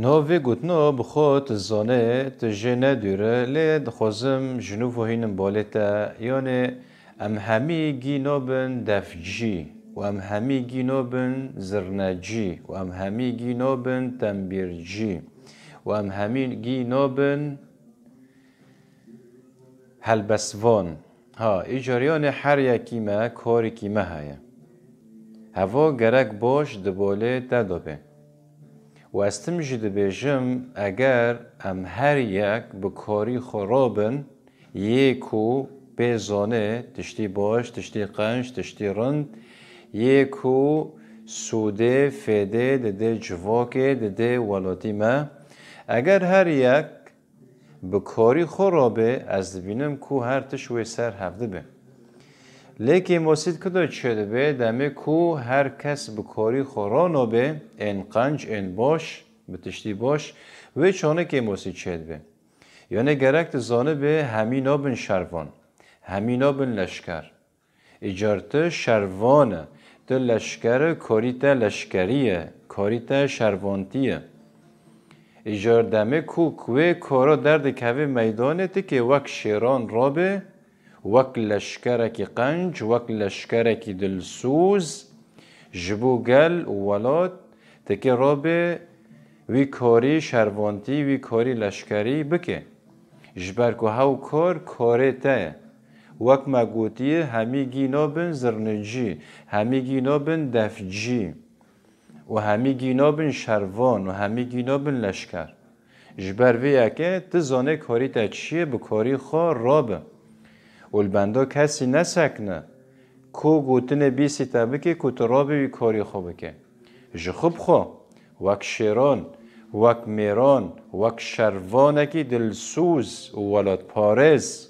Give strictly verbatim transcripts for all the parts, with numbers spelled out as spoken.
Niha vê gotina bi xwe tu zanê, tu jê nedûre, lê dixwazim ji nû ve hînim balê te, yanê em hemî gî nabin defcî û em hemî gî nabin zirnecî û em hemî gî nabin tembîrcî û em hemî gî nabin helbestvan. Ha, îcar yanê her yekî me karekî me heye. Heva gerek baş di balê te de be. Û ez tim jî dibêjim, eger em her yek bi karî xwe rabin, yê ku pê zanê tiştî baş, tiştî qenc, tiştî rind, yê ku sûdê, fêdê didê civakê, didê welatî me, eger her yek bi karî xwe rabe, ez dibînim ku her tişt wê ser hev dibe. Lê kêmasî di ku de çêdibe, demê ku her kes bi karî xwe ranabe, ên qenc, ên baş, bi tiştî baş, wê çaxê kêmasî çêdibe. Yanê gerek tu zanibe, hemî nabin şervan, hemî nabin leşker. Îcar tu şervan e, tu leşker e, karî te leşkerî ye, karî te şervantî ye. Îcar demê ku wê kara derdikeve meydanê, tu kê wek şêran rabe, wek leşkerekî qenc, wek leşkerekî dilsûz, ji bo gel û welat, tu kê rabe wî karî şervantî, wî karî leşkerî bike. Ji ber ku hew kar karê te ye. Wek me gotiye, hemî gî nabin zirnicî, hemî gî nabin defcî û hemî gî nabin şervan û hemî gî nabin leşker. Ji ber vê yekê tu zanê karî te çi ye, bi karî xwe rabe. Û li benda kesî nesekine, ku gotinê bîsî te bike ku tu rabe wî karî xwe bike. Ji xwe bi xwe, wek şêran, wek mêran, wek şervanekî dilsûz û welatparêz,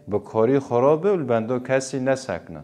bi karî xwe rabe û li benda kesî nesekine.